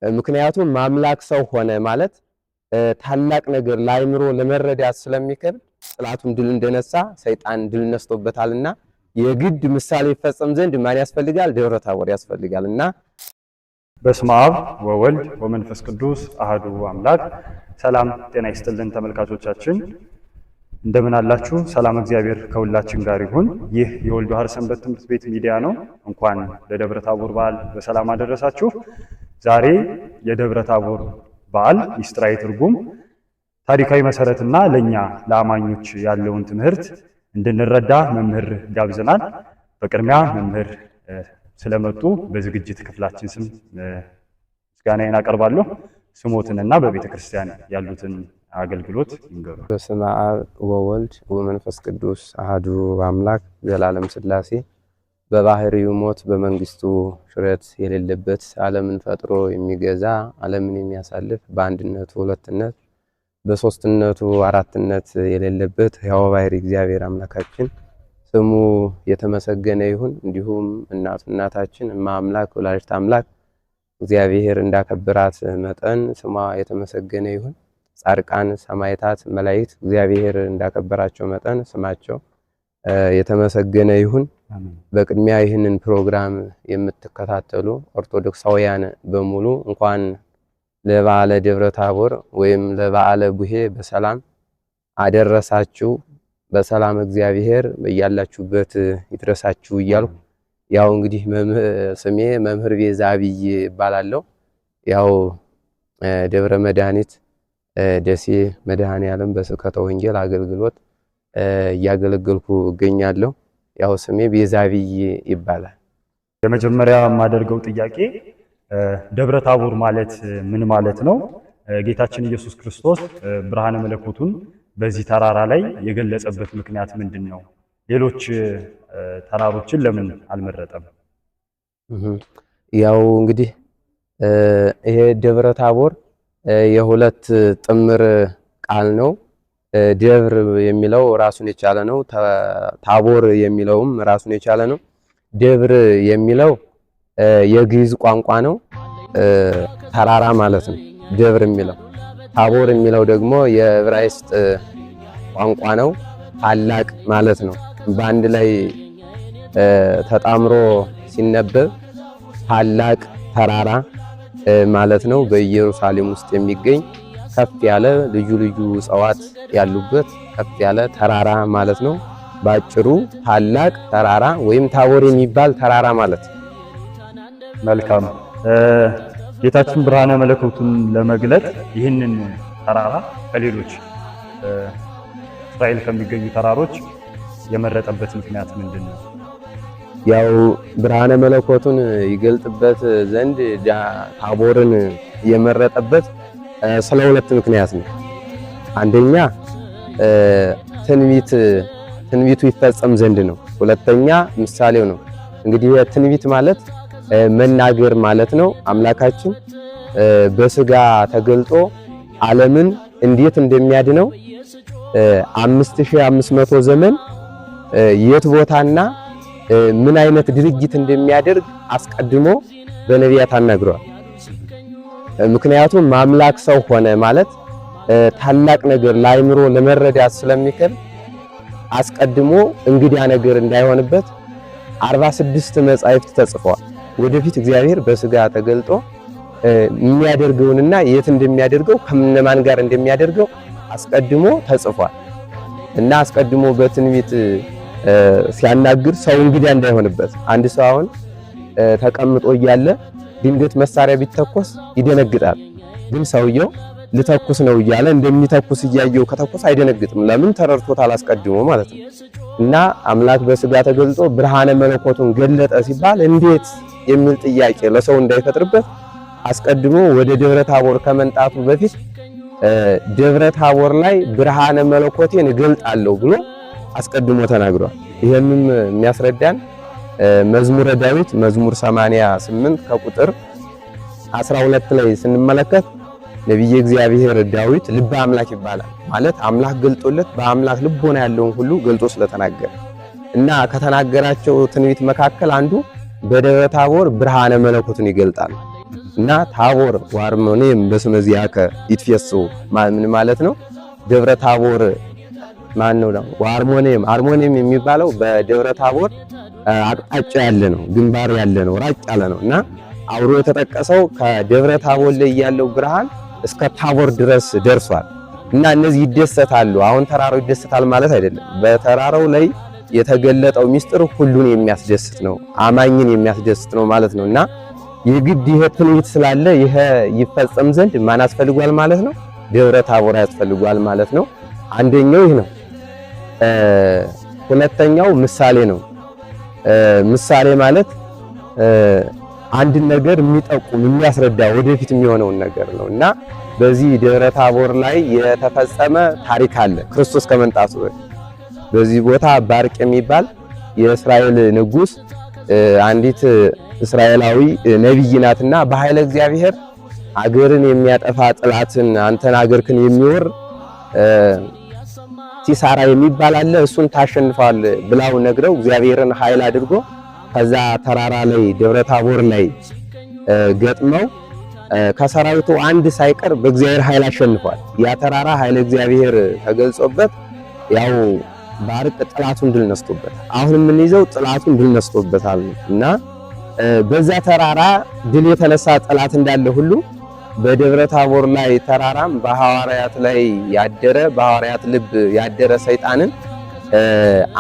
ምክንያቱም አምላክ ሰው ሆነ ማለት ታላቅ ነገር ለአእምሮ ለመረዳት ስለሚከብድ ጠላቱን ድል እንደነሳ ሰይጣን ድል ነስቶበታልና የግድ ምሳሌ ይፈጸም ዘንድ ማን ያስፈልጋል? ደብረ ታቦር ያስፈልጋልና። በስመ አብ ወወልድ ወመንፈስ ቅዱስ አህዱ አምላክ። ሰላም ጤና ይስጥልን ተመልካቾቻችን፣ እንደምን አላችሁ? ሰላም እግዚአብሔር ከሁላችን ጋር ይሁን። ይህ የወልድ ዋህድ ሰንበት ትምህርት ቤት ሚዲያ ነው። እንኳን ለደብረ ታቦር በዓል በሰላም አደረሳችሁ። ዛሬ የደብረ ታቦር በዓል ሚስጥራዊ ትርጉም፣ ታሪካዊ መሰረትና ለኛ ለአማኞች ያለውን ትምህርት እንድንረዳ መምህር ጋብዘናል። በቅድሚያ መምህር ስለመጡ በዝግጅት ክፍላችን ስም ምስጋናዬን አቀርባለሁ። ስሞትንና በቤተ ክርስቲያን ያሉትን አገልግሎት ይንገሩ። በስመ አብ ወወልድ ወመንፈስ ቅዱስ አሐዱ አምላክ ዘላለም ሥላሴ በባህሪው ሞት በመንግስቱ ሽረት የሌለበት ዓለምን ፈጥሮ የሚገዛ ዓለምን የሚያሳልፍ በአንድነቱ ሁለትነት በሶስትነቱ አራትነት የሌለበት ሕያው ባህሪ እግዚአብሔር አምላካችን ስሙ የተመሰገነ ይሁን። እንዲሁም እናቱ እናታችን እማ አምላክ ወላዲተ አምላክ እግዚአብሔር እንዳከበራት መጠን ስሟ የተመሰገነ ይሁን። ጻድቃን፣ ሰማዕታት፣ መላእክት እግዚአብሔር እንዳከበራቸው መጠን ስማቸው የተመሰገነ ይሁን። በቅድሚያ ይህንን ፕሮግራም የምትከታተሉ ኦርቶዶክሳውያን በሙሉ እንኳን ለበዓለ ደብረ ታቦር ወይም ለበዓለ ቡሄ በሰላም አደረሳችሁ። በሰላም እግዚአብሔር በያላችሁበት ይድረሳችሁ እያልኩ ያው እንግዲህ ስሜ መምህር ቤዛ አብይ እባላለሁ። ያው ደብረ መድኃኒት ደሴ መድኃኔ ዓለም በስብከተ ወንጌል አገልግሎት እያገለገልኩ እገኛለሁ። ያው ስሜ ቤዛ አብይ ይባላል። የመጀመሪያ የማደርገው ጥያቄ ደብረ ታቦር ማለት ምን ማለት ነው? ጌታችን ኢየሱስ ክርስቶስ ብርሃነ መለኮቱን በዚህ ተራራ ላይ የገለጸበት ምክንያት ምንድን ነው? ሌሎች ተራሮችን ለምን አልመረጠም? ያው እንግዲህ ይሄ ደብረ ታቦር የሁለት ጥምር ቃል ነው። ደብር የሚለው ራሱን የቻለ ነው። ታቦር የሚለውም ራሱን የቻለ ነው። ደብር የሚለው የግዕዝ ቋንቋ ነው፣ ተራራ ማለት ነው ደብር የሚለው። ታቦር የሚለው ደግሞ የዕብራይስጥ ቋንቋ ነው፣ ታላቅ ማለት ነው። በአንድ ላይ ተጣምሮ ሲነበብ ታላቅ ተራራ ማለት ነው። በኢየሩሳሌም ውስጥ የሚገኝ ከፍ ያለ ልዩ ልዩ እጽዋት ያሉበት ከፍ ያለ ተራራ ማለት ነው። ባጭሩ ታላቅ ተራራ ወይም ታቦር የሚባል ተራራ ማለት ነው። መልካም። ጌታችን ብርሃነ መለኮቱን ለመግለጥ ይህንን ተራራ ከሌሎች እስራኤል ከሚገኙ ተራሮች የመረጠበት ምክንያት ምንድን ነው? ያው ብርሃነ መለኮቱን ይገልጥበት ዘንድ ታቦርን የመረጠበት ስለ ሁለት ምክንያት ነው። አንደኛ ትንቢት ትንቢቱ ይፈጸም ዘንድ ነው። ሁለተኛ ምሳሌው ነው። እንግዲህ ትንቢት ማለት መናገር ማለት ነው። አምላካችን በስጋ ተገልጦ ዓለምን እንዴት እንደሚያድነው 5500 ዘመን የት ቦታና ምን አይነት ድርጊት እንደሚያደርግ አስቀድሞ በነቢያት አናግረዋል። ምክንያቱም አምላክ ሰው ሆነ ማለት ታላቅ ነገር ለአእምሮ ለመረዳት ስለሚከብድ አስቀድሞ እንግዳ ነገር እንዳይሆንበት 46 መጻሕፍት ተጽፈዋል። ወደፊት እግዚአብሔር በስጋ ተገልጦ የሚያደርገውንና የት እንደሚያደርገው ከነማን ጋር እንደሚያደርገው አስቀድሞ ተጽፏል እና አስቀድሞ በትንቢት ሲያናግር ሰው እንግዳ እንዳይሆንበት። አንድ ሰው አሁን ተቀምጦ እያለ ድንገት መሳሪያ ቢተኮስ ይደነግጣል። ግን ሰውየው ልተኩስ ነው እያለ እንደሚተኩስ እያየው ከተኩስ አይደነግጥም። ለምን? ተረድቶታል አስቀድሞ ማለት ነው። እና አምላክ በስጋ ተገልጦ ብርሃነ መለኮቱን ገለጠ ሲባል እንዴት የሚል ጥያቄ ለሰው እንዳይፈጥርበት አስቀድሞ ወደ ደብረ ታቦር ከመንጣቱ በፊት ደብረ ታቦር ላይ ብርሃነ መለኮቴን እገልጣለሁ ብሎ አስቀድሞ ተናግሯል። ይህንም የሚያስረዳን መዝሙረ ዳዊት መዝሙር 88 ከቁጥር 12 ላይ ስንመለከት ነቢየ እግዚአብሔር ዳዊት ልበ አምላክ ይባላል። ማለት አምላክ ገልጦለት በአምላክ ልቦና ያለውን ሁሉ ገልጦ ስለተናገረ እና ከተናገራቸው ትንቢት መካከል አንዱ በደብረ ታቦር ብርሃነ መለኮቱን ይገልጣል። እና ታቦር ወአርሞንኤም በስመ ዚአከ ይትፌስሑ ምን ማለት ነው? ደብረ ታቦር ማን ነው? ወአርሞንኤም አርሞንኤም የሚባለው በደብረ ታቦር አቅጣጫ ያለ ነው፣ ግንባር ያለ ነው፣ ራቅ ያለ ነው እና አብሮ የተጠቀሰው ከደብረ ታቦር ላይ ያለው ብርሃን እስከ ታቦር ድረስ ደርሷል። እና እነዚህ ይደሰታሉ። አሁን ተራራው ይደሰታል ማለት አይደለም። በተራራው ላይ የተገለጠው ሚስጥር ሁሉን የሚያስደስት ነው፣ አማኝን የሚያስደስት ነው ማለት ነው። እና የግድ ይሄ ትንቢት ስላለ ይሄ ይፈጸም ዘንድ ማን ያስፈልጓል ማለት ነው? ደብረ ታቦር ያስፈልጓል ማለት ነው። አንደኛው ይህ ነው። ሁለተኛው ምሳሌ ነው። ምሳሌ ማለት አንድን ነገር የሚጠቁም የሚያስረዳ ወደፊት የሚሆነውን ነገር ነው እና በዚህ ደብረ ታቦር ላይ የተፈጸመ ታሪክ አለ። ክርስቶስ ከመምጣቱ በፊት በዚህ ቦታ ባርቅ የሚባል የእስራኤል ንጉስ አንዲት እስራኤላዊ ነቢይ ናትና በኃይለ እግዚአብሔር አገርን የሚያጠፋ ጥላትን አንተን አገርክን የሚወር ሲሳራ የሚባል አለ፣ እሱን ታሸንፋል ብላው ነግረው እግዚአብሔርን ኃይል አድርጎ ከዛ ተራራ ላይ ደብረ ታቦር ላይ ገጥመው ከሰራዊቱ አንድ ሳይቀር በእግዚአብሔር ኃይል አሸንፏል። ያ ተራራ ኃይለ እግዚአብሔር ተገልጾበት ያው ባርቅ ጠላቱን ድል ነስቶበታል። አሁን የምንይዘው ጠላቱን ድል ነስቶበታል እና በዛ ተራራ ድል የተነሳ ጠላት እንዳለ ሁሉ በደብረ ታቦር ላይ ተራራም በሐዋርያት ላይ ያደረ በሐዋርያት ልብ ያደረ ሰይጣንን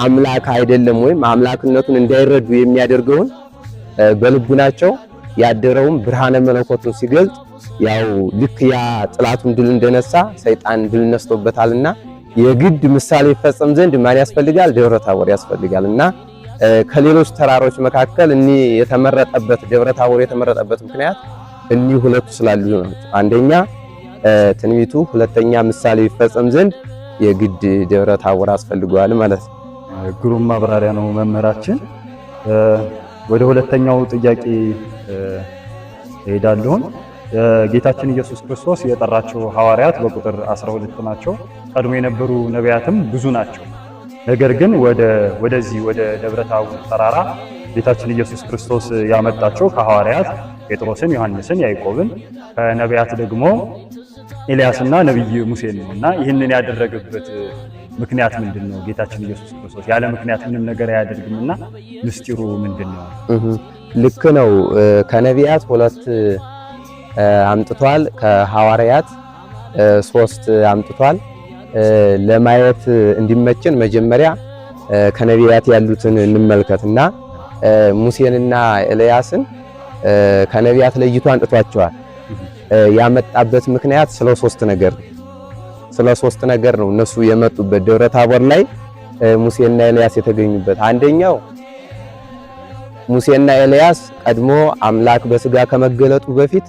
አምላክ አይደለም ወይም አምላክነቱን እንዳይረዱ የሚያደርገውን በልቡናቸው ያደረውን ብርሃነ መለኮቱን ሲገልጥ ያው ልክ ያ ጥላቱን ድል እንደነሳ ሰይጣን ድል ነስቶበታልና የግድ ምሳሌ ይፈጸም ዘንድ ማን ያስፈልጋል? ደብረ ታቦር ያስፈልጋል። እና ከሌሎች ተራሮች መካከል እኒህ የተመረጠበት ደብረ ታቦር የተመረጠበት ምክንያት እኒህ ሁለቱ ስላሉ ነው። አንደኛ ትንቢቱ፣ ሁለተኛ ምሳሌ ይፈጸም ዘንድ የግድ ደብረ ታቦር አስፈልገዋል ማለት ነው። ግሩም ማብራሪያ ነው መምህራችን። ወደ ሁለተኛው ጥያቄ እሄዳለሁን። ጌታችን ኢየሱስ ክርስቶስ የጠራቸው ሐዋርያት በቁጥር 12 ናቸው። ቀድሞ የነበሩ ነቢያትም ብዙ ናቸው። ነገር ግን ወደዚህ ወደ ደብረ ታቦር ተራራ ጌታችን ኢየሱስ ክርስቶስ ያመጣቸው ከሐዋርያት ጴጥሮስን፣ ዮሐንስን፣ ያዕቆብን ከነቢያት ደግሞ ኤልያስና ነቢይ ሙሴን ነው እና ይህንን ያደረገበት ምክንያት ምንድን ነው? ጌታችን ኢየሱስ ክርስቶስ ያለ ምክንያት ምንም ነገር አያደርግምና ምስጢሩ ምንድን ነው? ልክ ነው። ከነቢያት ሁለት አምጥቷል። ከሐዋርያት ሶስት አምጥቷል። ለማየት እንዲመችን መጀመሪያ ከነቢያት ያሉትን እንመልከትና ሙሴንና ኤልያስን ከነቢያት ለይቶ አንጥቷቸዋል። ያመጣበት ምክንያት ስለ ሶስት ነገር ነው። ስለ ሶስት ነገር ነው እነሱ የመጡበት ደብረ ታቦር ላይ ሙሴና ኤልያስ የተገኙበት። አንደኛው ሙሴና ኤልያስ ቀድሞ አምላክ በስጋ ከመገለጡ በፊት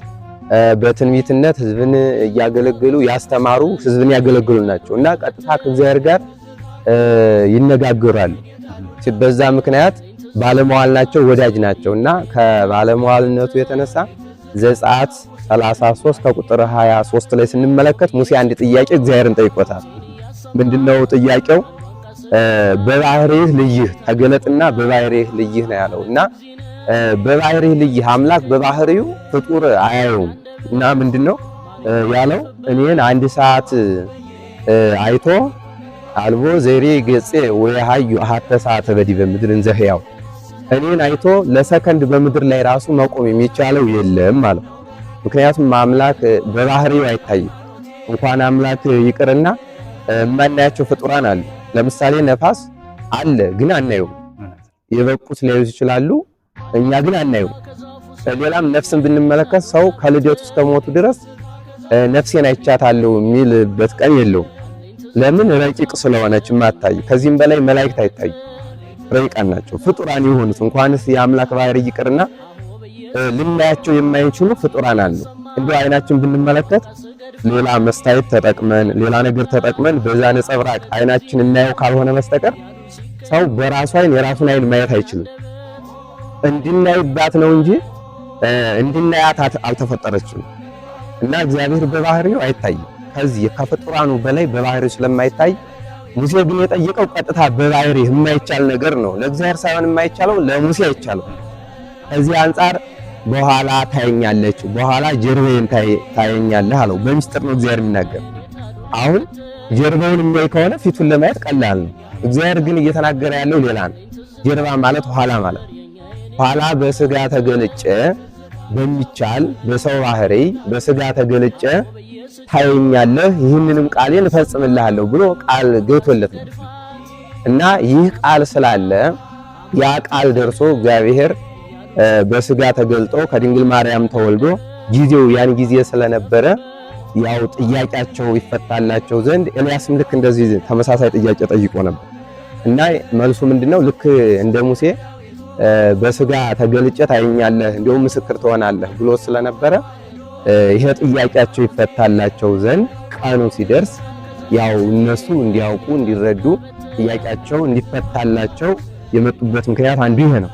በትንቢትነት ሕዝብን እያገለገሉ ያስተማሩ ሕዝብን ያገለግሉ ናቸው እና ቀጥታ ከእግዚአብሔር ጋር ይነጋገራሉ። በዛ ምክንያት ባለመዋል ናቸው፣ ወዳጅ ናቸው እና ከባለመዋልነቱ የተነሳ ዘጸአት 33 ከቁጥር 23 ላይ ስንመለከት ሙሴ አንድ ጥያቄ እግዚአብሔርን ጠይቆታል። ምንድነው ጥያቄው? በባህሪህ ልይህ ተገለጥና በባህሪህ ልይህ ነው ያለው እና በባህሪህ ልይህ አምላክ በባህሪው ፍጡር አያየውም እና ምንድነው ያለው? እኔን አንድ ሰዓት አይቶ አልቦ ዘይሬ ገጼ ወየሐዩ አሐተ ሰዓተ በዲበ ምድር እንዘ ሕያው፣ እኔን አይቶ ለሰከንድ በምድር ላይ ራሱ መቆም የሚቻለው የለም ማለት። ምክንያቱም አምላክ በባህሪው አይታይም። እንኳን አምላክ ይቅርና የማናያቸው ፍጡራን አሉ። ለምሳሌ ነፋስ አለ፣ ግን አናየውም። የበቁት ሊያዩት ይችላሉ፣ እኛ ግን አናየውም። ሌላም ነፍስን ብንመለከት ሰው ከልደቱ እስከ ሞቱ ድረስ ነፍሴን አይቻታለሁ የሚልበት ቀን የለውም። ለምን? ረቂቅ ስለሆነች ማታይ። ከዚህም በላይ መላእክት አይታዩ፣ ረቂቃን ናቸው። ፍጡራን የሆኑት እንኳንስ የአምላክ ባህሪ ይቅርና ልናያቸው የማይችሉ ፍጡራን አሉ። እንደው አይናችን ብንመለከት ሌላ መስታየት ተጠቅመን ሌላ ነገር ተጠቅመን በዛ ነጸብራቅ አይናችን እናየው ካልሆነ በስተቀር ሰው በራሱ አይን የራሱን አይን ማየት አይችልም። እንድናይባት ነው እንጂ እንድናያት አልተፈጠረችም። እና እግዚአብሔር በባህሪው አይታይም። ከዚህ ከፍጡራኑ በላይ በባህሪው ስለማይታይ ሙሴ ግን የጠየቀው ቀጥታ በባህሪ የማይቻል ነገር ነው። ለእግዚአብሔር ሳይሆን የማይቻለው ለሙሴ አይቻለው። ከዚህ አንጻር በኋላ ታየኛለች፣ በኋላ ጀርባዬን ታየኛለህ አለው። በሚስጥር ነው እግዚአብሔር የሚናገር። አሁን ጀርባውን የሚያይ ከሆነ ፊቱን ለማየት ቀላል ነው። እግዚአብሔር ግን እየተናገረ ያለው ሌላ ነው። ጀርባ ማለት ኋላ ማለት ኋላ በስጋ ተገልጬ በሚቻል በሰው ባህሪ በስጋ ተገልጬ ታየኛለህ፣ ይህንንም ቃሌን እፈጽምልሃለሁ ብሎ ቃል ገብቶለት ነው እና ይህ ቃል ስላለ ያ ቃል ደርሶ እግዚአብሔር በስጋ ተገልጦ ከድንግል ማርያም ተወልዶ ጊዜው ያን ጊዜ ስለነበረ ያው ጥያቄያቸው ይፈታላቸው ዘንድ ኤልያስም ልክ እንደዚህ ተመሳሳይ ጥያቄ ጠይቆ ነበር እና መልሱ ምንድነው? ልክ እንደ ሙሴ በስጋ ተገልጬ ታየኛለህ እንዲሁም ምስክር ትሆናለህ ብሎ ስለነበረ ይሄ ጥያቄያቸው ይፈታላቸው ዘንድ ቀኑ ሲደርስ ያው እነሱ እንዲያውቁ እንዲረዱ ጥያቄያቸው እንዲፈታላቸው የመጡበት ምክንያት አንዱ ይሄ ነው።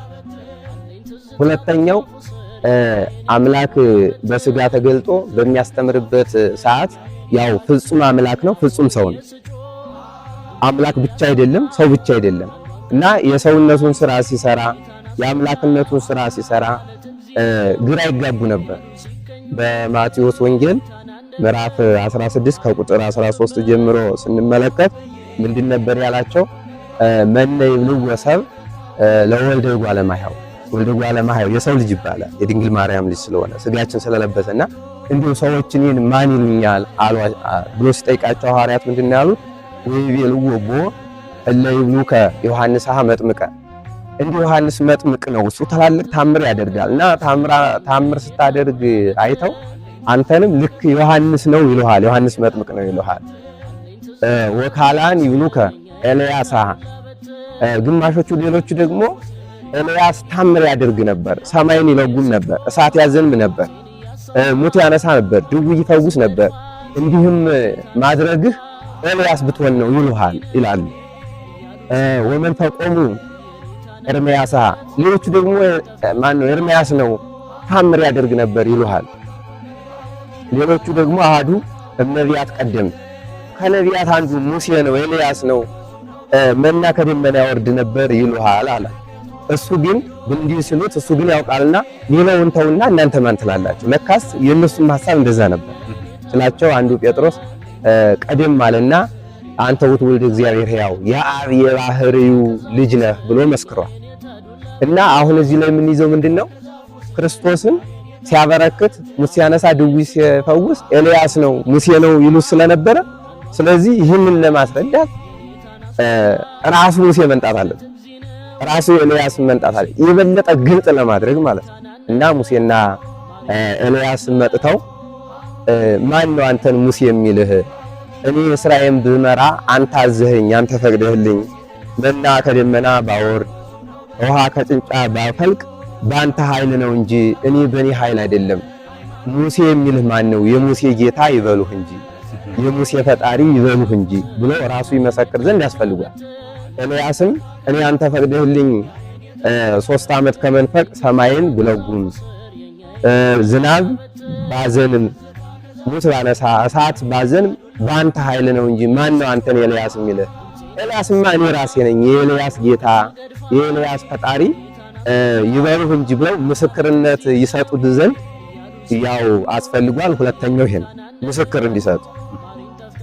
ሁለተኛው አምላክ በስጋ ተገልጦ በሚያስተምርበት ሰዓት ያው ፍጹም አምላክ ነው፣ ፍጹም ሰው ነው። አምላክ ብቻ አይደለም፣ ሰው ብቻ አይደለም እና የሰውነቱን ስራ ሲሰራ የአምላክነቱን ስራ ሲሰራ ግራ ይጋቡ ነበር። በማቴዎስ ወንጌል ምዕራፍ 16 ከቁጥር 13 ጀምሮ ስንመለከት ምንድን ነበር ያላቸው? መነ ይብልዎ ሰብእ ለወልደ እጓለ እመሕያው። ወልደ እጓለ እመሕያው የሰው ልጅ ይባላል የድንግል ማርያም ልጅ ስለሆነ ስጋችን ስለለበሰና እንዲሁ ሰዎች እኔን ማን ይሉኛል ብሎ ሲጠይቃቸው ሐዋርያት ምንድን ነው ያሉት? ወይቤልዎ ቦ እለ ይብሉከ ዮሐንስ መጥምቀ። እንዲሁ ዮሐንስ መጥምቅ ነው፣ እሱ ታላልቅ ታምር ያደርጋል እና ታምር ስታደርግ አይተው አንተንም ልክ ዮሐንስ ነው ይሉሃል፣ ዮሐንስ መጥምቅ ነው ይሉሃል። ወካላን ይብሉከ ኤልያስ፣ ግማሾቹ ሌሎቹ ደግሞ ኤልያስ ታምር ያደርግ ነበር፣ ሰማይን ይለጉም ነበር፣ እሳት ያዘንብ ነበር፣ ሙት ያነሳ ነበር፣ ድውይ ይፈውስ ነበር፣ እንዲህም ማድረግህ ኤልያስ ብትሆን ነው ይሉሃል ይላሉ። ወመን ተቆሙ ኤርምያስ፣ ሌሎቹ ደግሞ ማን ነው ኤርምያስ ነው ታምር ያደርግ ነበር ይሉሃል። ሌሎቹ ደግሞ አሃዱ እምነቢያት ቀደም ከነቢያት አንዱ ሙሴ ነው ኤልያስ ነው መና ከደመና ያወርድ ነበር ይሉሃል አለ። እሱ ግን እንዲህ ሲሉት እሱ ግን ያውቃልና ሌላውን ተውና እናንተ ማን ትላላችሁ? ለካስ የእነሱም ሐሳብ እንደዛ ነበር ስላቸው አንዱ ጴጥሮስ ቀደም አለና አንተ ውእቱ ወልደ እግዚአብሔር ሕያው የአብ የባህሪው ልጅ ነህ ብሎ መስክሯል። እና አሁን እዚህ ላይ የምንይዘው ምንድነው? ክርስቶስን ሲያበረክት ሙሴ ሲያነሳ ድውይ ሲፈውስ ኤልያስ ነው ሙሴ ነው ይሉ ስለነበረ ስለዚህ ይህንን ለማስረዳት ራሱ ሙሴ መምጣት አለበት፣ ራሱ ኤልያስ መምጣት አለ፣ የበለጠ ግልጽ ለማድረግ ማለት ነው። እና ሙሴና ኤልያስ መጥተው ማን ነው አንተን ሙሴ የሚልህ? እኔ እስራኤልን ብመራ አንተ አዘኸኝ፣ አንተ ፈቅደህልኝ፣ መና ከደመና ባወርድ ውሃ ከጭንጫ ባፈልቅ በአንተ ኃይል ነው እንጂ እኔ በእኔ ኃይል አይደለም። ሙሴ የሚልህ ማን ነው? የሙሴ ጌታ ይበሉህ እንጂ የሙሴ ፈጣሪ ይበሉህ እንጂ ብሎ ራሱ ይመሰክር ዘንድ ያስፈልጓል። ኤልያስም እኔ አንተ ፈቅደህልኝ 3 ዓመት ከመንፈቅ ሰማይን ብለጉም ዝናብ ባዘንም ሙት ባነሳ እሳት ባዘንም በአንተ ኃይል ነው እንጂ ማን ነው አንተን ኤልያስ የሚልህ? ኤልያስማ እኔ ራሴ ነኝ የኤልያስ ጌታ የኤልያስ ፈጣሪ ይበሉህ እንጂ ብለው ምስክርነት ይሰጡት ዘንድ ያው አስፈልጓል። ሁለተኛው ይሄ ነው፣ ምስክር እንዲሰጡ።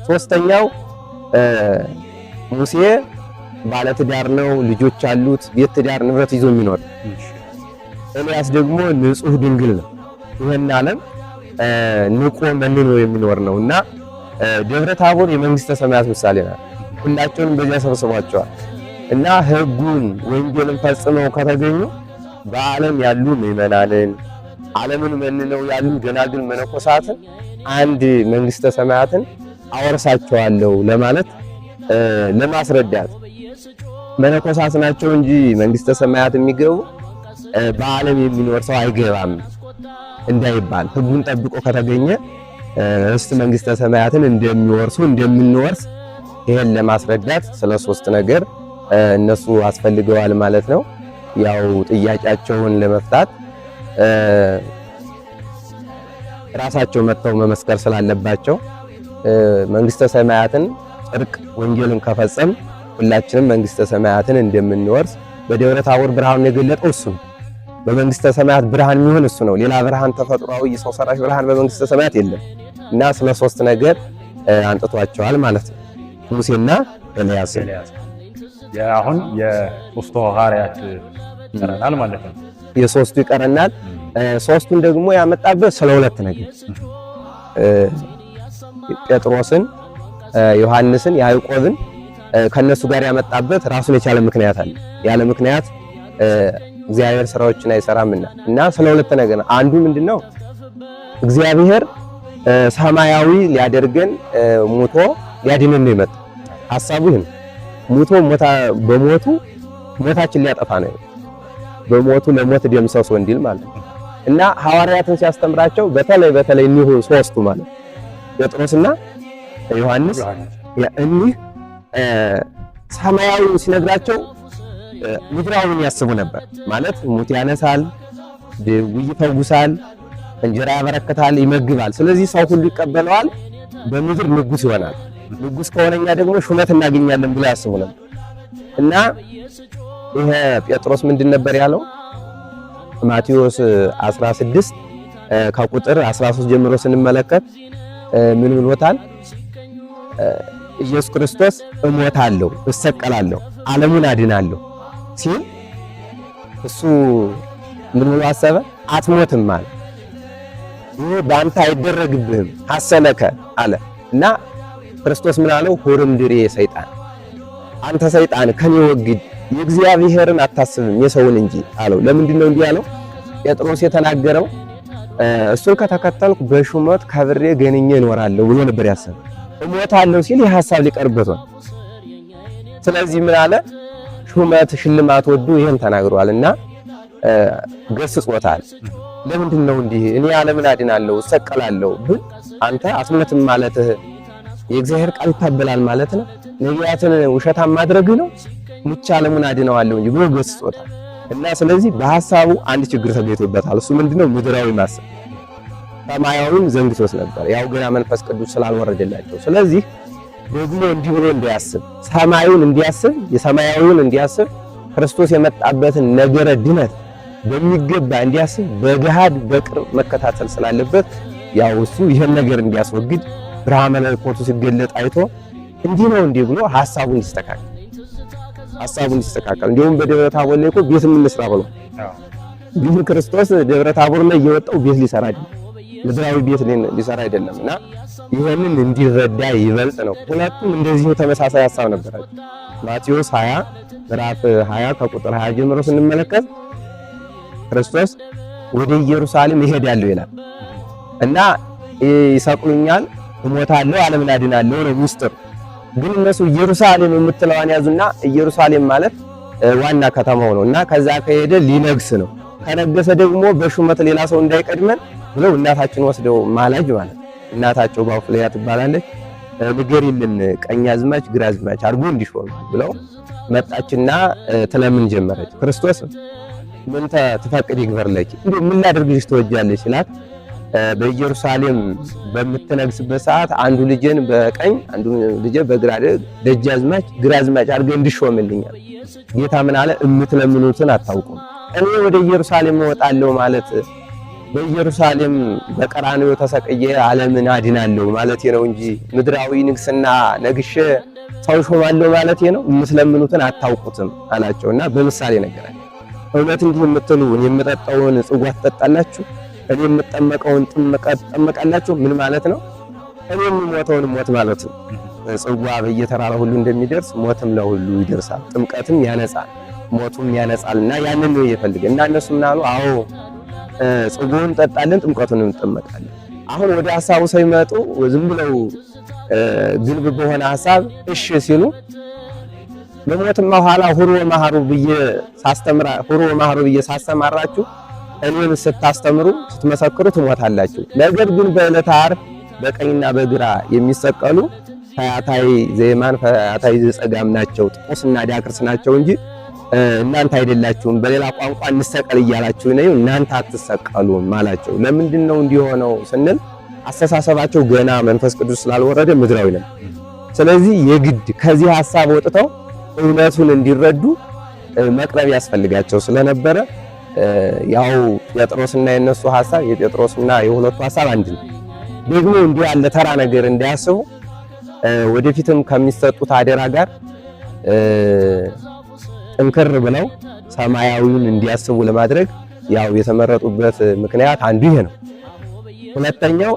ሶስተኛው ሙሴ ባለትዳር ነው፣ ልጆች አሉት፣ ቤት ትዳር ንብረት ይዞ የሚኖር። ኤልያስ ደግሞ ንጹሕ ድንግል ነው፣ ይሄን ዓለም ንቆ መንኖ የሚኖር ነው እና ደብረ ታቦር የመንግስተ ሰማያት ምሳሌ ናት። ሁላቸውንም በዚያ ሰብስቧቸዋል እና ሕጉን ወንጌልን ፈጽመው ከተገኙ በዓለም ያሉ ምዕመናንን ዓለምን መንነው ያሉ ደናግል መነኮሳትን አንድ መንግስተ ሰማያትን አወርሳቸዋለሁ ለማለት ለማስረዳት መነኮሳት ናቸው እንጂ መንግስተ ሰማያት የሚገቡ በዓለም የሚኖር ሰው አይገባም እንዳይባል ሕጉን ጠብቆ ከተገኘ ርስት መንግስተ ሰማያትን እንደሚወርሱ እንደምንወርስ ይሄን ለማስረዳት ስለ ሶስት ነገር እነሱ አስፈልገዋል ማለት ነው። ያው ጥያቄያቸውን ለመፍታት ራሳቸው መጥተው መመስከር ስላለባቸው መንግስተ ሰማያትን ጽድቅ ወንጌልን ከፈጸም ሁላችንም መንግስተ ሰማያትን እንደምንወርስ በደብረ ታቦር ብርሃኑን የገለጠው እሱ ነው። በመንግስተ ሰማያት ብርሃን የሚሆን እሱ ነው። ሌላ ብርሃን ተፈጥሯዊ ሰው ሰራሽ ብርሃን በመንግስተ ሰማያት የለም እና ስለ ሶስት ነገር አንጥቷቸዋል ማለት ነው። ሙሴና ኤልያስ። አሁን የሶስቱ ሐዋርያት ይቀረናል ማለት ነው። የሶስቱ ይቀረናል። ሶስቱን ደግሞ ያመጣበት ስለ ሁለት ነገር ጴጥሮስን፣ ዮሐንስን፣ ያዕቆብን ከነሱ ጋር ያመጣበት ራሱን የቻለ ምክንያት አለ። ያለ ምክንያት እግዚአብሔር ስራዎችን አይሰራምና እና ስለ ሁለት ነገር አንዱ ምንድነው እግዚአብሔር ሰማያዊ ሊያደርገን ሙቶ ሊያድነን ነው የመጣው። ሐሳቡ ይህ ነው። ሙቶ በሞቱ ሞታችን ሊያጠፋ ነው። በሞቱ ለሞት ደምሰሶ እንዲል ማለት ነው። እና ሐዋርያትን ሲያስተምራቸው በተለይ በተለይ እኒሁ ሶስቱ ማለት ጴጥሮስና ዮሐንስ እኒህ ሰማያዊውን ሲነግራቸው ምድራዊውን ያስቡ ነበር። ማለት ሙት ያነሳል፣ ድውይ ይፈውሳል፣ እንጀራ ያበረክታል፣ ይመግባል። ስለዚህ ሰው ሁሉ ይቀበለዋል፣ በምድር ንጉስ ይሆናል። ንጉስ ከሆነኛ ደግሞ ሹመት እናገኛለን ብሎ ያስቡ ነበር። እና ይሄ ጴጥሮስ ምንድን ነበር ያለው? ማቴዎስ 16 ከቁጥር 13 ጀምሮ ስንመለከት ምን ብሎታል? ኢየሱስ ክርስቶስ እሞታለሁ፣ እሰቀላለሁ፣ ዓለሙን አድናለሁ ሲል እሱ ምን ብሎ አሰበ? አትሞትም አለ። ይህ በአንተ አይደረግብህም ሐሰለከ አለ እና ክርስቶስ ምን አለው? ሁር እምድሬ ሰይጣን፣ አንተ ሰይጣን ከኔ ወግድ፣ የእግዚአብሔርን አታስብም የሰውን እንጂ አለው። ለምንድን ነው እንዲህ ያለው? ጴጥሮስ የተናገረው እሱን ከተከተልኩ በሹመት ከብሬ ገንኜ እኖራለሁ ብሎ ነበር ያሰበው። እሞታለሁ ሲል ይህ ሐሳብ ሊቀርበት ነው። ስለዚህ ምን አለ? ሹመት ሽልማት ወዱ ይሄን ተናግሯል እና ገስጾታል። ለምንድን ነው እንዲህ እኔ ዓለምን አድናለሁ እሰቀላለሁ ብል አንተ አትሞትም ማለትህ የእግዚአብሔር ቃል ይታበላል ማለት ነው? ነቢያትን ውሸታም ማድረግህ ነው? ሙቼ ዓለሙን አድነዋለሁ እንጂ ብሎ ገስጾታል። እና ስለዚህ በሐሳቡ አንድ ችግር ተገኝቶበታል። እሱ ምንድነው? ምድራዊ ማሰብ፣ ሰማያዊውን ዘንግቶት ነበር። ያው ገና መንፈስ ቅዱስ ስላልወረደላቸው። ስለዚህ ደግሞ እንዲህ ብሎ እንዲያስብ ሰማዩን እንዲያስብ የሰማያዊውን እንዲያስብ ክርስቶስ የመጣበትን ነገረ ድነት በሚገባ እንዲያስብ በገሃድ በቅርብ መከታተል ስላለበት ያው እሱ ይህን ነገር እንዲያስወግድ ብርሃነ መለኮቱ ሲገለጥ አይቶ እንዲህ ነው እንዲህ ብሎ ሐሳቡን እንዲስተካከል ሐሳቡን እንዲስተካከል እንዲሁም በደብረ ታቦር ላይ እኮ ቤት እንስራ ብሎ ግን ክርስቶስ ደብረ ታቦር ላይ እየወጣው ቤት ሊሰራ አይደለም፣ ምድራዊ ቤት ሊሰራ አይደለም። እና ይህንን እንዲረዳ ይበልጥ ነው። ሁለቱም እንደዚሁ ተመሳሳይ ሐሳብ ነበራቸው። ማቴዎስ 20 ምዕራፍ 20 ከቁጥር 20 ጀምሮ ስንመለከት ክርስቶስ ወደ ኢየሩሳሌም እሄዳለሁ ይላል እና ይሰቅሉኛል፣ እሞታለሁ፣ ዓለምን አድናለሁ ነው ሚስጥር። ግን እነሱ ኢየሩሳሌም የምትለዋን ያዙና ኢየሩሳሌም ማለት ዋና ከተማው ነው እና ከዛ ከሄደ ሊነግስ ነው፣ ከነገሰ ደግሞ በሹመት ሌላ ሰው እንዳይቀድመን ብለው እናታችን ወስደው ማላጅ ማለት እናታቸው ባፍለያ ትባላለች። ንገሪልን ቀኛዝማች ግራዝማች አድርጎ እንዲሾም ብለው መጣችና ትለምን ጀመረች። ክርስቶስ ምን ትፈቅድ ይግበር ለኪ እንዴ ምን ላድርግልሽ ትወጃለሽ ሲላት በኢየሩሳሌም በምትነግስበት ሰዓት አንዱ ልጄን በቀኝ አንዱ ልጄ በግራ ደጃዝማች ግራዝማች አድርገህ እንዲሾምልኛል። ጌታ ምን አለ? እምትለምኑትን አታውቁም። እኔ ወደ ኢየሩሳሌም እወጣለሁ ማለት በኢየሩሳሌም በቀራንዮ ተሰቅዬ ዓለምን አድናለሁ ማለት ነው እንጂ ምድራዊ ንግስና ነግሼ ሰው ሾማለሁ ማለት ነው። የምትለምኑትን አታውቁትም አላቸውና በምሳሌ ነገራቸው። እውነት እንዲህ የምትሉ እኔ የምጠጣውን ጽዋ ትጠጣላችሁ፣ እኔ የምጠመቀውን ጥምቀት ትጠመቃላችሁ። ምን ማለት ነው? እኔ የምሞተውን ሞት ማለት ነው። ጽዋ በየተራራ ሁሉ እንደሚደርስ ሞትም ለሁሉ ይደርሳል። ጥምቀትም ያነጻል፣ ሞቱም ያነጻል። እና ያንን ነው እየፈልገ እና እነሱ ምን አሉ? አዎ ጽዋውን እንጠጣለን፣ ጥምቀቱን እንጠመቃለን። አሁን ወደ ሐሳቡ ሳይመጡ ዝም ብለው ግልብ በሆነ ሐሳብ እሺ ሲሉ ለሞትማ ኋላ ሁሩ ወመሐሩ ብዬ ሳስተምራ ሁሩ ወመሐሩ ብዬ ሳሰማራችሁ እኔን ስታስተምሩ ስትመሰክሩ ትሞታላችሁ። ነገር ግን በዕለተ ዓርብ በቀኝና በግራ የሚሰቀሉ ፈያታዊ ዘየማን ፈያታዊ ዘጸጋም ናቸው፣ ጥቁስና ዲያክርስ ናቸው እንጂ እናንተ አይደላችሁም። በሌላ ቋንቋ እንሰቀል እያላችሁ ነው፣ እናንተ አትሰቀሉም አላቸው። ለምንድን ነው እንዲሆነው ስንል አስተሳሰባቸው ገና መንፈስ ቅዱስ ስላልወረደ ምድራዊ ነው። ስለዚህ የግድ ከዚህ ሐሳብ ወጥተው እውነቱን እንዲረዱ መቅረብ ያስፈልጋቸው ስለነበረ ያው ጴጥሮስና የነሱ ሐሳብ የጴጥሮስና የሁለቱ ሐሳብ አንድ ነው። ደግሞ እንዲህ ያለ ተራ ነገር እንዳያስቡ ወደፊትም ከሚሰጡት አደራ ጋር ጥንክር ብለው ሰማያዊውን እንዲያስቡ ለማድረግ ያው የተመረጡበት ምክንያት አንዱ ይሄ ነው። ሁለተኛው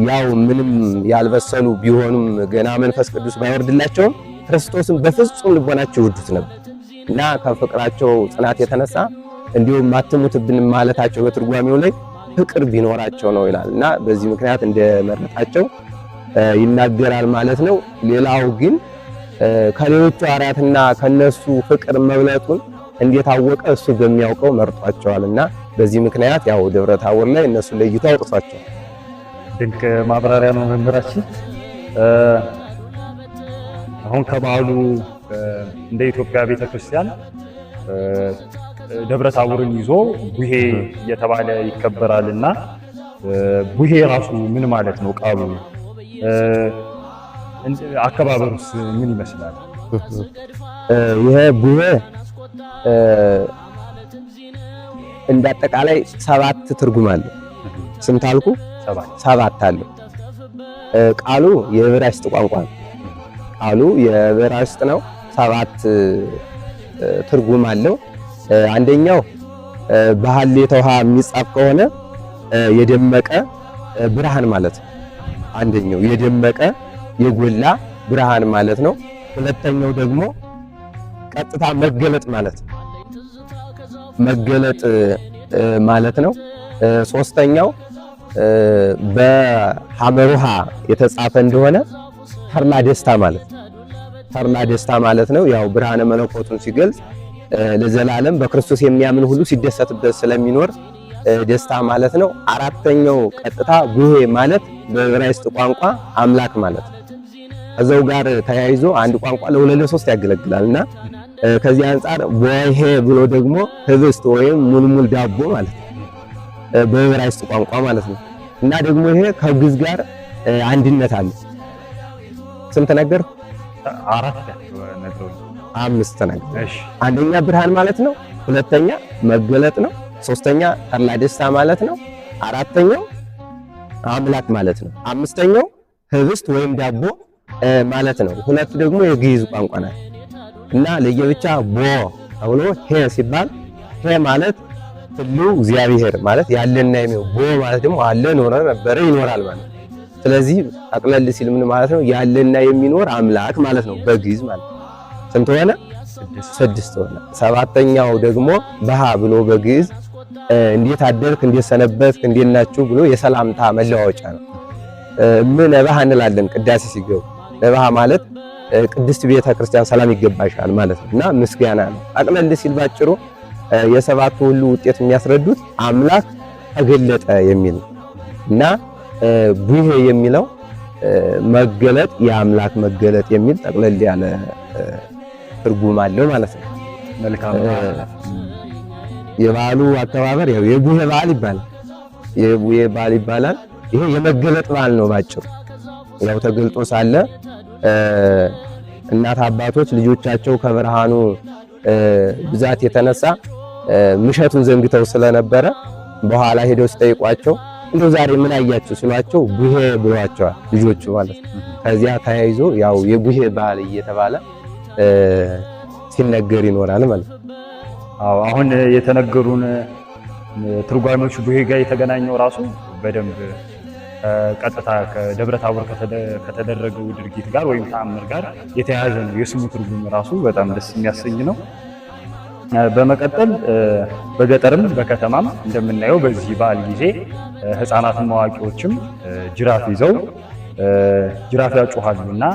ያው ምንም ያልበሰሉ ቢሆኑም ገና መንፈስ ቅዱስ ባይወርድላቸውም ክርስቶስን በፍጹም ልቦናቸው ይወዱት ነበር እና ከፍቅራቸው ጽናት የተነሳ እንዲሁም አትሙትብን ማለታቸው በትርጓሜው ላይ ፍቅር ቢኖራቸው ነው ይላል እና በዚህ ምክንያት እንደመረጣቸው ይናገራል ማለት ነው። ሌላው ግን ከሌሎቹ ሐዋርያትና ከነሱ ፍቅር መብለጡን እንዴት አወቀ? እሱ በሚያውቀው መርጧቸዋል እና በዚህ ምክንያት ያው ደብረ ታቦር ላይ እነሱ ለይቶ አውጥቷቸዋል። ድንቅ ማብራሪያ ነው መምህራችን። አሁን ከበዓሉ እንደ ኢትዮጵያ ቤተክርስቲያን ደብረ ታቦርን ይዞ ቡሄ እየተባለ ይከበራል እና ቡሄ ራሱ ምን ማለት ነው ቃሉ? አከባበሩስ ምን ይመስላል? ይሄ ቡሄ እንዳጠቃላይ 7 ትርጉም አለው። ስንት አልኩ? 7 አለው። ቃሉ የዕብራይስጥ ቋንቋ ነው። ቃሉ የዕብራይስጥ ነው። 7 ትርጉም አለው። አንደኛው በሀሌተ ውሃ የሚጻፍ ከሆነ የደመቀ ብርሃን ማለት ነው። አንደኛው የደመቀ የጎላ ብርሃን ማለት ነው። ሁለተኛው ደግሞ ቀጥታ መገለጥ ማለት ነው። መገለጥ ማለት ነው። ሶስተኛው በሐመሩሃ የተጻፈ እንደሆነ ተድላ ደስታ ማለት ነው። ተድላ ደስታ ማለት ነው። ያው ብርሃነ መለኮቱን ሲገልጽ ለዘላለም በክርስቶስ የሚያምን ሁሉ ሲደሰትበት ስለሚኖር ደስታ ማለት ነው። አራተኛው ቀጥታ ቡሄ ማለት በዕብራይስጥ ቋንቋ አምላክ ማለት ነው። ከዛው ጋር ተያይዞ አንድ ቋንቋ ለሁለት ለሶስት ያገለግላል እና ከዚህ አንጻር ቦሄ ብሎ ደግሞ ህብስት ወይም ሙልሙል ዳቦ ማለት ነው፣ በዕብራይስጥ ቋንቋ ማለት ነው። እና ደግሞ ይሄ ከግዕዝ ጋር አንድነት አለ። ስንት ነገር? አራት አምስት ነገር። አንደኛ ብርሃን ማለት ነው። ሁለተኛ መገለጥ ነው። ሶስተኛ ተድላ ደስታ ማለት ነው። አራተኛው አምላክ ማለት ነው። አምስተኛው ህብስት ወይም ዳቦ ማለት ነው። ሁለቱ ደግሞ የግዕዝ ቋንቋ ናት እና ለየብቻ ቦ ተብሎ ሄ ሲባል ሄ ማለት ህልው እግዚአብሔር ማለት ያለና የሚው ቦ ማለት ደግሞ አለ ኖረ ነበረ ይኖራል ማለት ነው። ስለዚህ አቅለል ሲል ምን ማለት ነው? ያለና የሚኖር አምላክ ማለት ነው በግዕዝ ማለት ነው። ስንት ሆነ? 6 ሆነ። ሰባተኛው ደግሞ በሃ ብሎ በግዕዝ እንዴት አደርክ፣ እንዴት ሰነበትክ፣ እንዴት ናችሁ ብሎ የሰላምታ መለዋወጫ ነው። ምን ነባህ እንላለን ቅዳሴ ሲገቡ። ነባህ ማለት ቅድስት ቤተ ክርስቲያን ሰላም ይገባሻል ማለት ነው እና ምስጋና ነው። አቅለል ሲል ባጭሩ የሰባቱ ሁሉ ውጤት የሚያስረዱት አምላክ ተገለጠ የሚል እና ቡሄ የሚለው መገለጥ የአምላክ መገለጥ የሚል ጠቅለል ያለ ትርጉም አለው ማለት ነው። መልካም። የበዓሉ አከባበር ያው የቡሄ በዓል ይባላል። የቡሄ በዓል ይባላል። ይሄ የመገለጥ በዓል ነው ባጭሩ። ያው ተገልጦ ሳለ እናት አባቶች ልጆቻቸው ከብርሃኑ ብዛት የተነሳ ምሸቱን ዘንግተው ስለነበረ በኋላ ሄደው ሲጠይቋቸው እንደው ዛሬ ምን አያችሁ ሲሏቸው ቡሄ ብሏቸዋል ልጆቹ ማለት ነው። ከዚያ ተያይዞ ያው የቡሄ በዓል እየተባለ ሲነገር ይኖራል ማለት ነው። አዎ አሁን የተነገሩን ትርጓሜዎች ቡሄ ጋር የተገናኘው ራሱ በደንብ ቀጥታ ከደብረ ታቦር ከተደረገው ድርጊት ጋር ወይም ተአምር ጋር የተያያዘ ነው። የስሙ ትርጉም ራሱ በጣም ደስ የሚያሰኝ ነው። በመቀጠል በገጠርም በከተማም እንደምናየው በዚህ በዓል ጊዜ ሕፃናትም አዋቂዎችም ጅራፍ ይዘው ጅራፍ ያጮሃሉ እና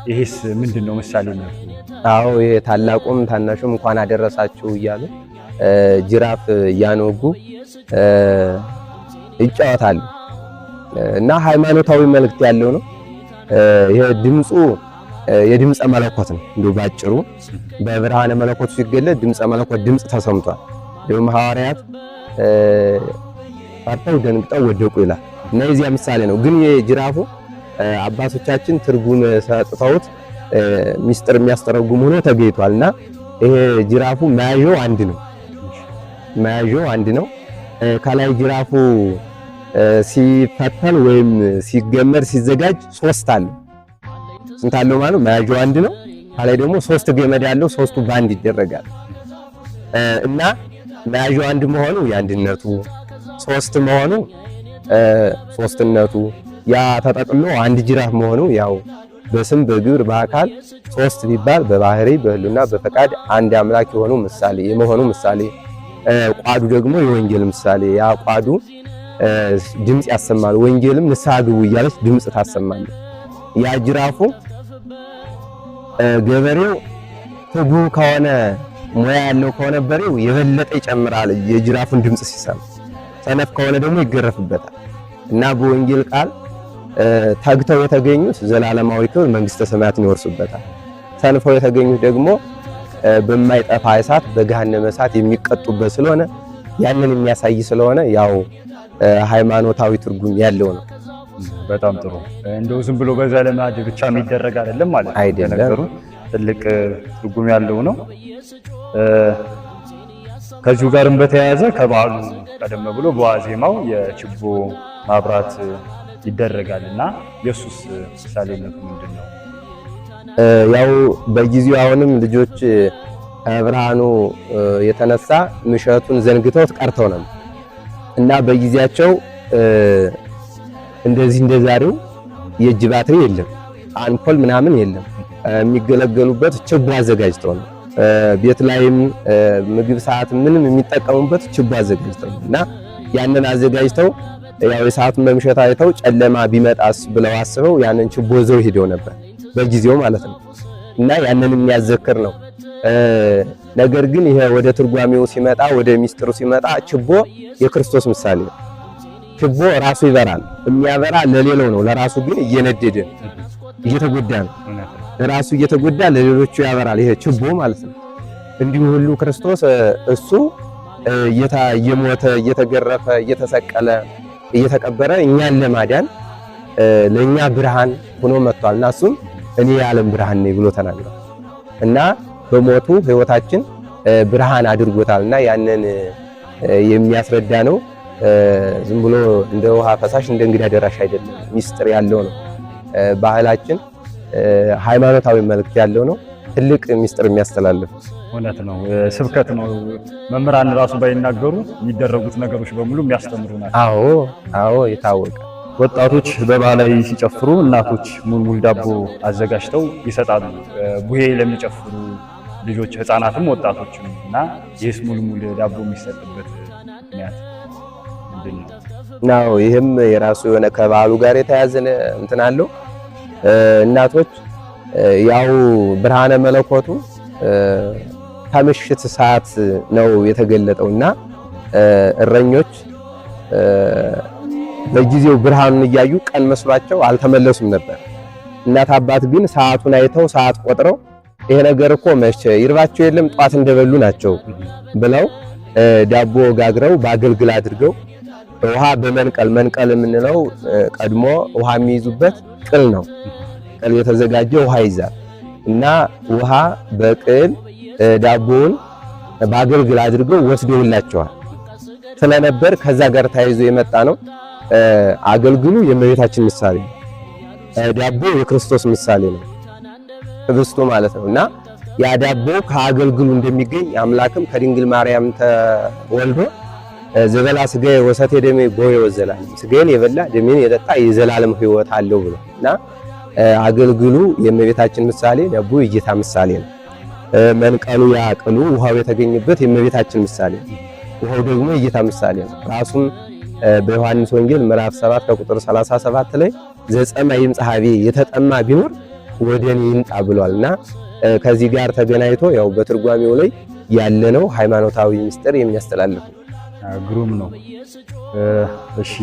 ይሄስ ምንድን ነው ምሳሌነቱ? አዎ ይሄ ታላቁም ታናሹም እንኳን አደረሳችሁ እያሉ ጅራፍ እያኖጉ ይጫወታሉ እና ሃይማኖታዊ መልእክት ያለው ነው። ይሄ ድምፁ የድምፀ መለኮት ነው። እንዲሁ ባጭሩ በብርሃነ መለኮቱ ሲገለጥ ድምፀ መለኮት ድምፅ ተሰምቷል። እንዲሁም ሐዋርያት ፈርተው ደንግጠው ወደቁ ይላል እና የዚያ ምሳሌ ነው። ግን የጅራፉ አባቶቻችን ትርጉም ሰጥተውት ሚስጥር የሚያስተረጉም ሆኖ ተገኝቷል እና ይሄ ጅራፉ መያዣው አንድ ነው። መያዣው አንድ ነው። ከላይ ጅራፉ ሲፈተል ወይም ሲገመድ ሲዘጋጅ ሶስት አለው። ስንት አለው ማለት መያዣው አንድ ነው። ከላይ ደግሞ ሶስት ገመድ ያለው ሶስቱ ባንድ ይደረጋል እና መያዣው አንድ መሆኑ የአንድነቱ፣ ሶስት መሆኑ ሶስትነቱ፣ ያ ተጠቅሎ አንድ ጅራፍ መሆኑ ያው በስም በግብር በአካል ሶስት ቢባል በባህሪ በህሉና በፈቃድ አንድ አምላክ የሆኑ ምሳሌ የመሆኑ ምሳሌ፣ ቋዱ ደግሞ የወንጌል ምሳሌ። ያ ቋዱ ድምጽ ያሰማል። ወንጌልም ንስሐ ግቡ እያለች ድምጽ ታሰማለች። ያ ጅራፉ ገበሬው ትጉ ከሆነ ሙያ ያለው ከሆነ በሬው የበለጠ ይጨምራል የጅራፉን ድምጽ ሲሰማ፣ ሰነፍ ከሆነ ደግሞ ይገረፍበታል። እና በወንጌል ቃል ተግተው የተገኙት ዘላለማዊ ክብር መንግስተ ሰማያትን ይወርሱበታል። ሰንፈው የተገኙት ደግሞ በማይጠፋ እሳት በገሃነመ እሳት የሚቀጡበት ስለሆነ ያንን የሚያሳይ ስለሆነ ያው ሃይማኖታዊ ትርጉም ያለው ነው። በጣም ጥሩ። እንደው ዝም ብሎ በዘልማድ ብቻ የሚደረግ አይደለም ማለት ነው። አይደለም፣ ትልቅ ትርጉም ያለው ነው። ከዚሁ ጋርም በተያያዘ ከበዓሉ ቀደም ብሎ በዋዜማው የችቦ ማብራት ይደረጋል እና የሱስ ምሳሌነቱ ምንድን ነው? ያው በጊዜው አሁንም ልጆች ከብርሃኑ የተነሳ ምሸቱን ዘንግተውት ቀርተው ነው እና በጊዜያቸው እንደዚህ እንደዛሬው የእጅ ባትሪ የለም፣ አምፖል ምናምን የለም። የሚገለገሉበት ችቦ አዘጋጅተው ነው። ቤት ላይም ምግብ ሰዓት ምንም የሚጠቀሙበት ችቦ አዘጋጅተው ነው እና ያንን አዘጋጅተው ያው የሰዓቱን መምሸት አይተው ጨለማ ቢመጣስ ብለው አስበው ያንን ችቦ ይዘው ሄደው ነበር በጊዜው ማለት ነው። እና ያንን የሚያዘክር ነው። ነገር ግን ይሄ ወደ ትርጓሜው ሲመጣ ወደ ሚስጥሩ ሲመጣ ችቦ የክርስቶስ ምሳሌ ነው። ችቦ ራሱ ይበራል። የሚያበራ ለሌላው ነው፣ ለራሱ ግን እየነደደ እየተጎዳ ነው። ለራሱ እየተጎዳ ለሌሎቹ ያበራል። ይሄ ችቦ ማለት ነው። እንዲሁ ሁሉ ክርስቶስ እሱ እየሞተ እየተገረፈ እየተሰቀለ እየተቀበረ እኛን ለማዳን ለኛ ብርሃን ሆኖ መጥቷል እና እሱም እኔ የዓለም ብርሃን ነኝ ብሎ ተናግሯል እና በሞቱ ሕይወታችን ብርሃን አድርጎታል እና ያንን የሚያስረዳ ነው። ዝም ብሎ እንደ ውሃ ፈሳሽ እንደ እንግዳ ደራሽ አይደለም፣ ሚስጥር ያለው ነው። ባህላችን ሃይማኖታዊ መልእክት ያለው ነው። ትልቅ ሚስጥር የሚያስተላልፍ እውነት ነው። ስብከት ነው። መምህራን ራሱ ባይናገሩ የሚደረጉት ነገሮች በሙሉ የሚያስተምሩ ናቸው። አዎ አዎ፣ የታወቀ ወጣቶች በባህላዊ ሲጨፍሩ እናቶች ሙልሙል ዳቦ አዘጋጅተው ይሰጣሉ፣ ቡሄ ለሚጨፍሩ ልጆች፣ ህፃናትም ወጣቶችም። እና ይህስ ሙልሙል ዳቦ የሚሰጥበት ምክንያት ምንድን ነው? ነው ይህም የራሱ የሆነ ከበዓሉ ጋር የተያዘ እንትን አለው። እናቶች ያው ብርሃነ መለኮቱ ከምሽት ሰዓት ነው የተገለጠውና እረኞች በጊዜው ብርሃኑን እያዩ ቀን መስሏቸው አልተመለሱም ነበር። እናት አባት ግን ሰዓቱን አይተው ሰዓት ቆጥረው ይሄ ነገር እኮ መቼ ይርባቸው የለም ጧት እንደበሉ ናቸው ብለው ዳቦ ጋግረው በአገልግል አድርገው ውሃ በመንቀል መንቀል የምንለው ቀድሞ ውሃ የሚይዙበት ቅል ነው። ቅል የተዘጋጀ ውሃ ይዛል እና ውሃ በቅል ዳቦውን በአገልግል አድርገው ወስደውላቸዋል ስለነበር ከዛ ጋር ተያይዞ የመጣ ነው። አገልግሉ የእመቤታችን ምሳሌ ነው። ዳቦ የክርስቶስ ምሳሌ ነው፣ ህብስቱ ማለት ነው። እና ያ ዳቦ ከአገልግሉ እንደሚገኝ አምላክም ከድንግል ማርያም ተወልዶ ዘበላ ስጋዬ ወሰቴ ደሜ ቦ ወዘላለም፣ ስጋዬን የበላ ደሜን የጠጣ የዘላለም ሕይወት አለው ብሎ እና አገልግሉ የእመቤታችን ምሳሌ፣ ዳቦ የጌታ ምሳሌ ነው። መንቀሉ ያ ቅሉ ውሃው የተገኘበት የእመቤታችን ምሳሌ ነው። ውሃው ደግሞ የጌታ ምሳሌ ነው። ራሱም በዮሐንስ ወንጌል ምዕራፍ 7 ከቁጥር 37 ላይ ዘጸማ ይምጻእ ኀቤ የተጠማ ቢኖር ወደ እኔ ይምጣ ብሏልና ከዚህ ጋር ተገናኝቶ ያው በትርጓሜው ላይ ያለነው ሃይማኖታዊ ምስጢር የሚያስተላልፍ ነው። ግሩም ነው። እሺ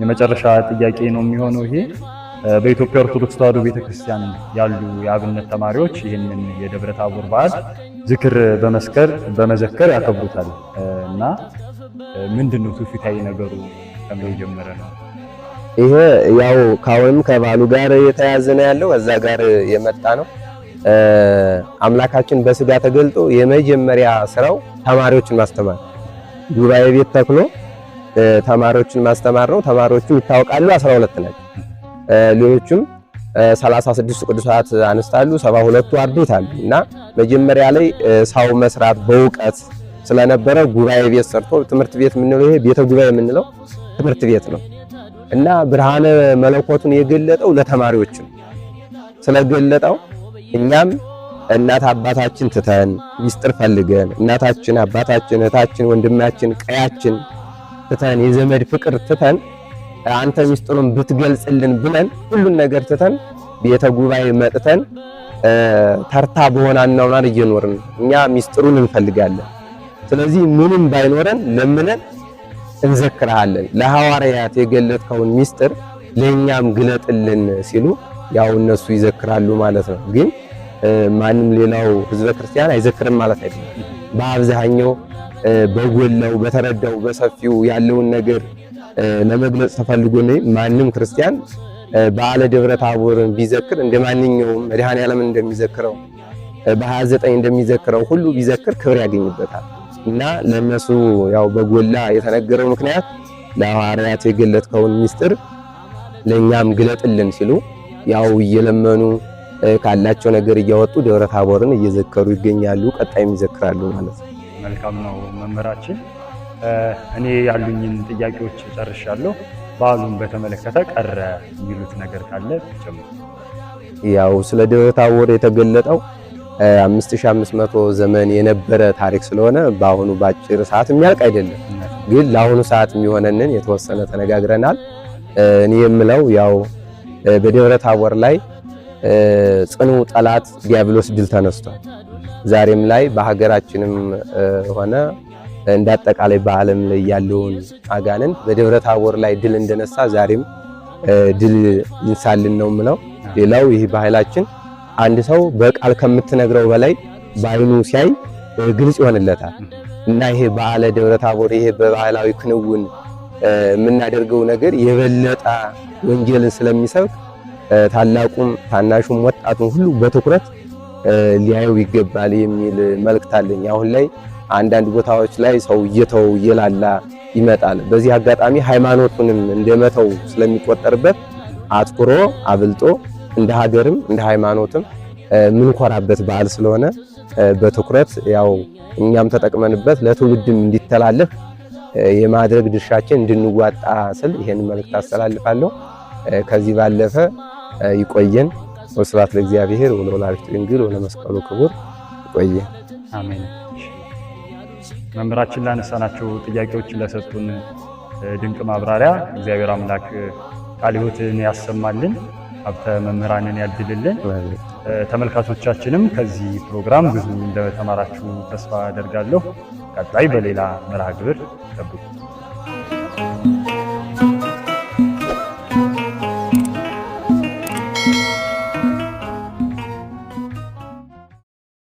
የመጨረሻ ጥያቄ ነው የሚሆነው ይሄ። በኢትዮጵያ ኦርቶዶክስ ተዋሕዶ ቤተክርስቲያን ያሉ የአብነት ተማሪዎች ይህንን የደብረ ታቦር በዓል ዝክር በመስከር በመዘከር ያከብሩታል እና ምንድን ነው ትውፊታዊ ነገሩ ከምን የጀመረ ነው? ይሄ ያው ካሁንም ከበዓሉ ጋር የተያያዘ ነው ያለው፣ እዛ ጋር የመጣ ነው። አምላካችን በስጋ ተገልጦ የመጀመሪያ ስራው ተማሪዎችን ማስተማር፣ ጉባኤ ቤት ተክሎ ተማሪዎችን ማስተማር ነው። ተማሪዎቹ ይታወቃሉ፣ 12 ናቸው። ሌሎቹም 36 ቅዱሳት አንስት አሉ፣ 72ቱ አርድእት አሉ። እና መጀመሪያ ላይ ሰው መስራት በእውቀት ስለነበረ ጉባኤ ቤት ሰርቶ ትምህርት ቤት የምንለው ይሄ ቤተ ጉባኤ የምንለው ትምህርት ቤት ነው። እና ብርሃነ መለኮቱን የገለጠው ለተማሪዎች ነው። ስለገለጠው እኛም እናት አባታችን ትተን ሚስጥር ፈልገን እናታችን አባታችን እህታችን ወንድማችን ቀያችን ትተን የዘመድ ፍቅር ትተን አንተ ሚስጥሩን ብትገልጽልን ብለን ሁሉን ነገር ትተን ቤተ ጉባኤ መጥተን ተርታ በሆነ አኗኗር እየኖርን እኛ ሚስጥሩን እንፈልጋለን። ስለዚህ ምንም ባይኖረን ለምነን እንዘክርሃለን። ለሐዋርያት የገለጥከውን ሚስጥር ለእኛም ግለጥልን ሲሉ ያው እነሱ ይዘክራሉ ማለት ነው። ግን ማንም ሌላው ህዝበ ክርስቲያን አይዘክርም ማለት አይደለም። በአብዛኛው በጎላው በተረዳው በሰፊው ያለውን ነገር ለመግለጽ ተፈልጎ ነው። ማንም ክርስቲያን በዓለ ደብረ ታቦርን ቢዘክር እንደ ማንኛውም መድኃኔዓለምን እንደሚዘክረው በ29 እንደሚዘክረው ሁሉ ቢዘክር ክብር ያገኝበታል። እና ለነሱ ያው በጎላ የተነገረው ምክንያት ለሐዋርያት የገለጥከውን ሚስጥር ለኛም ግለጥልን ሲሉ ያው እየለመኑ ካላቸው ነገር እያወጡ ደብረ ታቦርን እየዘከሩ ይገኛሉ። ቀጣይም ይዘክራሉ ማለት ነው። መልካም ነው መምህራችን። እኔ ያሉኝን ጥያቄዎች ጨርሻለሁ። በዓሉን በተመለከተ ቀረ የሚሉት ነገር ካለ ጨምሩ። ያው ስለ ደብረ ታቦር የተገለጠው 5500 ዘመን የነበረ ታሪክ ስለሆነ በአሁኑ ባጭር ሰዓት የሚያልቅ አይደለም። ግን ለአሁኑ ሰዓት የሚሆነንን የተወሰነ ተነጋግረናል። እኔ የምለው ያው በደብረ ታቦር ላይ ጽኑ ጠላት ዲያብሎስ ድል ተነስቷል። ዛሬም ላይ በሀገራችንም ሆነ እንዳጠቃላይ በዓለም ላይ ያለውን አጋንንት በደብረ ታቦር ላይ ድል እንደነሳ ዛሬም ድል ይንሳልን ነው የምለው። ሌላው ይህ ባህላችን አንድ ሰው በቃል ከምትነግረው በላይ በአይኑ ሲያይ ግልጽ ይሆንለታል እና ይሄ በዓለ ደብረ ታቦር ይሄ በባህላዊ ክንውን የምናደርገው ነገር የበለጠ ወንጌልን ስለሚሰብክ ታላቁም ታናሹም ወጣቱም ሁሉ በትኩረት ሊያየው ይገባል የሚል መልእክት አለኝ። አሁን ላይ አንዳንድ ቦታዎች ላይ ሰው እየተው እየላላ ይመጣል። በዚህ አጋጣሚ ሃይማኖቱንም እንደመተው ስለሚቆጠርበት አትኩሮ አብልጦ እንደ ሀገርም እንደ ሃይማኖትም የምንኮራበት በዓል ስለሆነ በትኩረት ያው እኛም ተጠቅመንበት ለትውልድም እንዲተላለፍ የማድረግ ድርሻችን እንድንዋጣ ስል ይሄን መልእክት አስተላልፋለሁ። ከዚህ ባለፈ ይቆየን። ወስብሐት ለእግዚአብሔር ወለወላዲቱ ድንግል ወለመስቀሉ ክቡር። ይቆየን። አሜን። መምህራችን ላነሳናቸው ጥያቄዎች ለሰጡን ድንቅ ማብራሪያ እግዚአብሔር አምላክ ቃለ ሕይወትን ያሰማልን፣ ሀብተ መምህራንን ያድልልን። ተመልካቾቻችንም ከዚህ ፕሮግራም ብዙ እንደተማራችሁ ተስፋ አደርጋለሁ። ቀጣይ በሌላ መርሃ ግብር ጠብቁ።